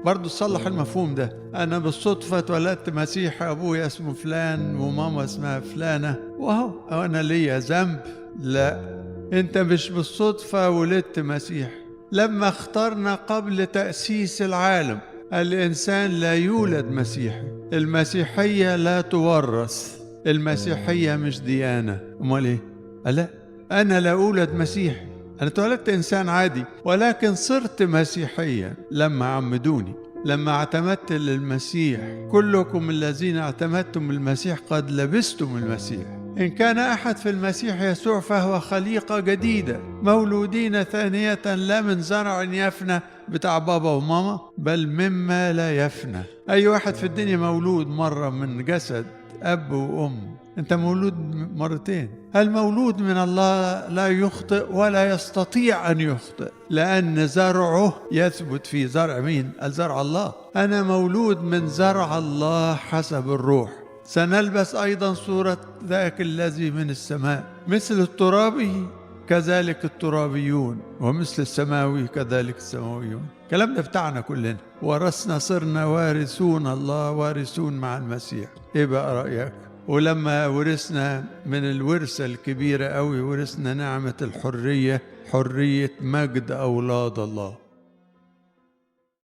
برضو صلح المفهوم ده. أنا بالصدفة اتولدت مسيحي، أبويا اسمه فلان وماما اسمها فلانة، وهو أنا ليا ذنب؟ لا، أنت مش بالصدفة ولدت مسيحي. لما اخترنا قبل تأسيس العالم، الإنسان لا يولد مسيحي. المسيحية لا تورث، المسيحية مش ديانة. أمال إيه؟ لا، أنا لا أولد مسيحي، أنا اتولدت إنسان عادي، ولكن صرت مسيحيا لما عمدوني، لما اعتمدت للمسيح. كلكم الذين اعتمدتم المسيح قد لبستم المسيح. إن كان أحد في المسيح يسوع فهو خليقة جديدة، مولودين ثانية لا من زرع يفنى بتاع بابا وماما، بل مما لا يفنى. أي واحد في الدنيا مولود مرة من جسد أب وأم، أنت مولود مرتين. المولود من الله لا يخطئ ولا يستطيع أن يخطئ، لأن زرعه يثبت في زرع مين؟ الزرع الله. أنا مولود من زرع الله حسب الروح. سنلبس أيضا صورة ذاك الذي من السماء. مثل الترابي كذلك الترابيون، ومثل السماوي كذلك السماويون. الكلام ده بتاعنا كلنا، ورثنا، صرنا وارثون الله، وارثون مع المسيح. ايه بقى رأيك؟ ولما ورثنا من الورثة الكبيرة قوي، ورثنا نعمة الحرية، حرية مجد أولاد الله.